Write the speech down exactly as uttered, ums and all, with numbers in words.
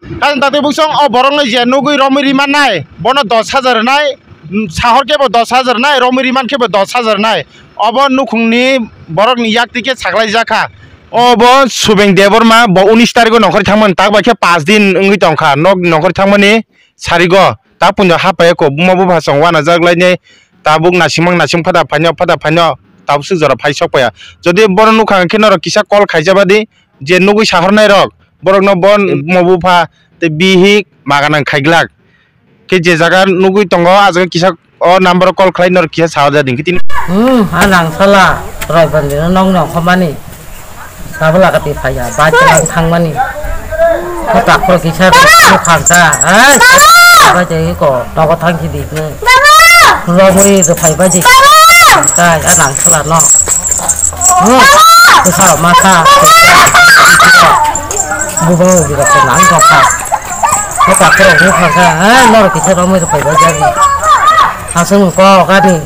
Kaisa dakti buksong o borokno je nugwi romwi rimanai, bono dos hajar nai, sahor kebo dos hajar nai, romwi riman kebo dos hajar nai. Obo nukhungni borokni yak twi khe saklai jak kha. Obo Subeng Debbarma, bo unis tarikgo nongkhor thangmani, tak bai khe paanch din wngwi tong kha, nok nongkhor thangmani sarigo. Tak puino hapaiya kok buma bupha song uanajak lainai, tabuk nasimang nasim phada phaino, phada phaino, tabuk swk jora phai sok paiya. Jodi bono nukha hwnkhe norok kisa call khaijaba di, je nugwi sahornai rok, borokno bon buma bupha tei bihik maganang khaiglak. Khe je jaga nugwi tongo, ah jaga kisa o number o call khlai norok kisa sa ojak di hwnkhe tini. Hmm, a nang sala, Roibandi no nok nongkhormani. Tabla kati phaiya, bai tlang thangmani. Ko takhro kisa khangsa, ha? Bai tei ko, nogo thangsi di hwnkhe. Romwi rwphai bai di. Kai, a nang sala no. Hmm, ko sa ma sa. Bubo ubi rok nang tongkha. Ko takhro khangsa, ha? Norok kisa romwi rwphai bai jani. Aswk ko gani.